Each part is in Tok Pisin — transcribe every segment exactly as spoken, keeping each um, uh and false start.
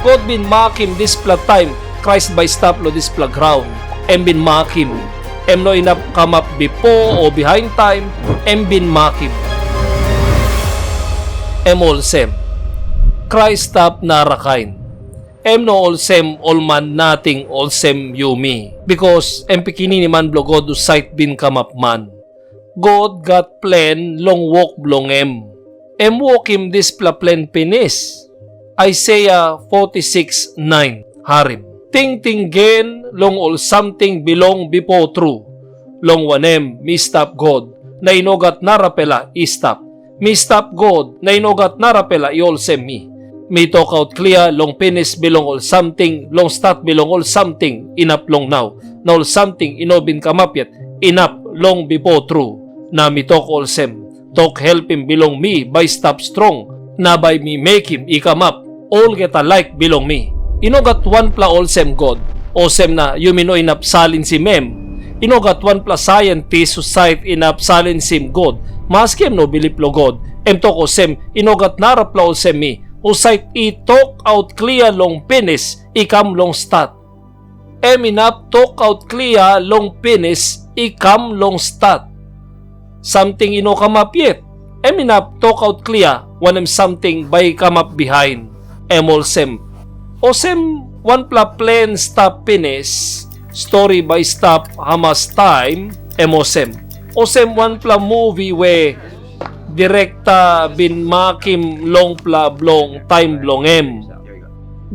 God bin makim dispela taim Krais bai i stap long dispela graun. Em bin makim. Em no inap kamap bipo o bihain taim, em bin makim. Em olsem, Krais stap narakain. Em no olsem ol man nating olsem yumi, bikos em Pikinini Man bilong God husat bin kamap man. God gat plen long wok bilong em. Em wokim dispela plen pinis. Aisaia forty six nine. Harim. Tingting gen long ol samting bilong bipo tru, long wanem, mi stap God, na i no gat narapela i stap. Mi stap God, na i no gat narapela i olsem mi. Mi tokaut klia long pinis bilong ol samting, long stat bilong ol samting inap long nau, na ol samting i no bin kamap yet, inap long bipo tru. Na mi tok olsem, tok helpim bilong mi bai i stap strong, na bai mi mekim i kamap olgeta laik bilong mi. I no gat wanpela olsem God, olsem na yumi no inap salinsim em. I no gat wanpela saientis husat inap salinsim God, maski em no bilip long God. Em tok olsem, i no gat narapela olsem mi, husat i tokaut klia long pinis i kam long stat. Em inap tokaut klia long pinis i kam long stat. Samting i no kamap yet, em inap tokaut klia wanem samting bai i kamap bihain. Em olsem, olsem wanpela plen stap pinis, stori bai i stap hamas taim, em olsem, olsem wanpela muvi we direkta bin makim longpela bilong taim bilong em.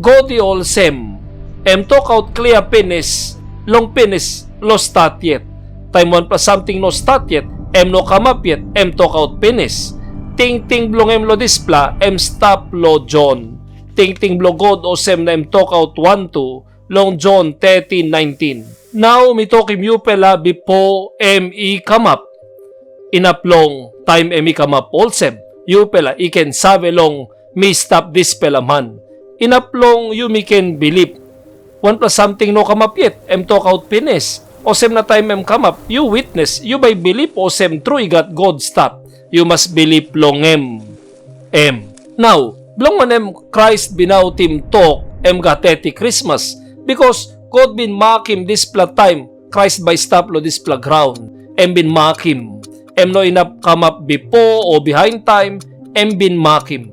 God i olsem, em tokaut klia pinis, long pinis, long stat yet. Taim wanpela samting no stat yet, em no kamap yet, em tokaut pinis. Tingting bilong em long dispela, em stap long Jon. Tingting bilong God olsem na em tokaut wantu, long Jon thirteen nineteen. Nau mi tokim yupela bipo em i kamap. Inap long taim em i kamap olsem, yupela i ken save long mi stap dispela man. Inap long yumi ken bilip. Wanpela samting no kamap yet, em tokaut pinis. Olsem na taim em kamap, yu witnes, yu bai bilip olsem tru i gat God stap. Yu mas bilip long em. Em. Nau, bilong wanem Krais bin autim tok em gat eti krismas? Bikos God bin makim dispela taim Krais bai i stap long dispela graun. Em bin makim. Em no inap kamap bipo o bihain taim, em bin makim.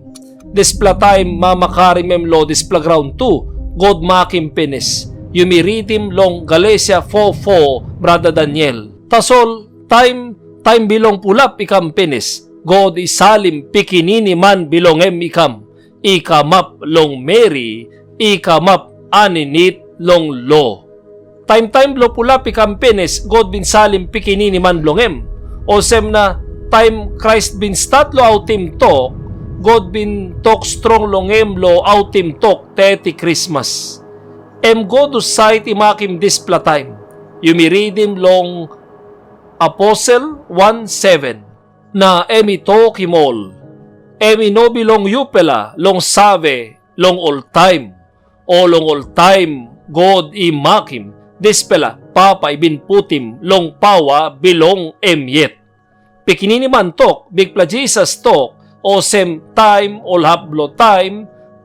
Dispela taim mama karim em long dispela graun tu, God makim pinis. Yumi ritim long Galesia four four, brata Daniel. Tasol taim, taim bilong pulap i kam pinis, God i salim Pikinini Man bilong em i kam, i kamap long Meri, i kamap aninit long lo. Taim taim bilong pulap i kam pinis, God bin salim Pikinini Man bilong em. Olsem na, taim Krais bin stat long autim tok, God bin tok strong long em long autim tok thirty krismas. Em God husat i makim dispela taim? Yumi ritim long Aposel wan seven. Na em i tokim ol, "Em i no bilong yupela long save long ol taim, o long ol taim God i makim, dispela Papa i bin putim long paua bilong em yet." Pikinini Man tok, Bikpela Jisas tok, olsem taim ol hap bilong taim,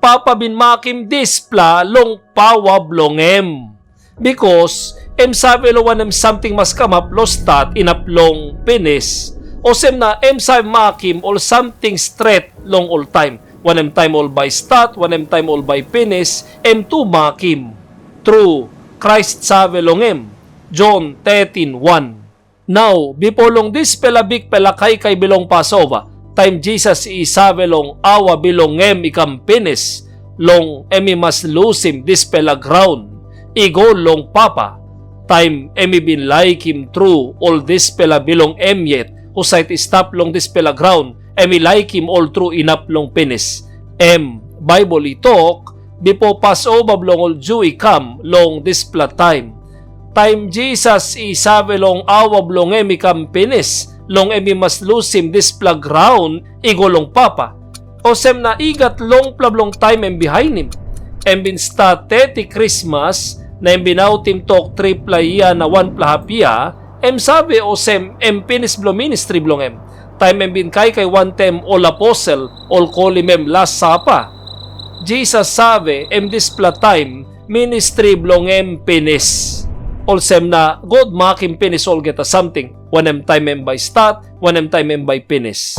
Papa bin makim dispela long paua bilong em. Bikos em save long wanem samting mas kamap long stat inap long pinis, olsem na em save makim ol samting stret long ol taim, wanem taim ol bai stat, wanem taim ol bai pinis, em tu makim. Tru, Krais save long em. Jon thirteen one. Nau, bipo long dispela bikpela kaikai bilong Pasova, taim Jisas i save long aua bilong em i kam pinis, long em i mas lusim dispela graun i go long Papa, taim em i bin laikim tru ol dispela bilong em yet, husat i stap long dispela graun, em i laikim ol tru inap long pinis. Em, Baibel i tok, bipo Pasova bilong ol Ju i kam long dispela taim. Taim Jisas i save long aua bilong em i kam pinis, long em i mas lusim dispela graun i go long Papa. Olsem na i gat longpela bilong taim em bihainim. Em bin stat thirty krismas, na em bin autim tok tripela yia na wanpela hap yia, em save olsem em pinis bilong ministri bilong em. Taim em bin kaikai wantaim ol aposel, ol kolim em Las Sapa. Jisas save, em dispela taim ministri bilong em pinis. Olsem na God makim pinis olgeta samting, wanem taim em bai i stat, wanem taim em bai i pinis.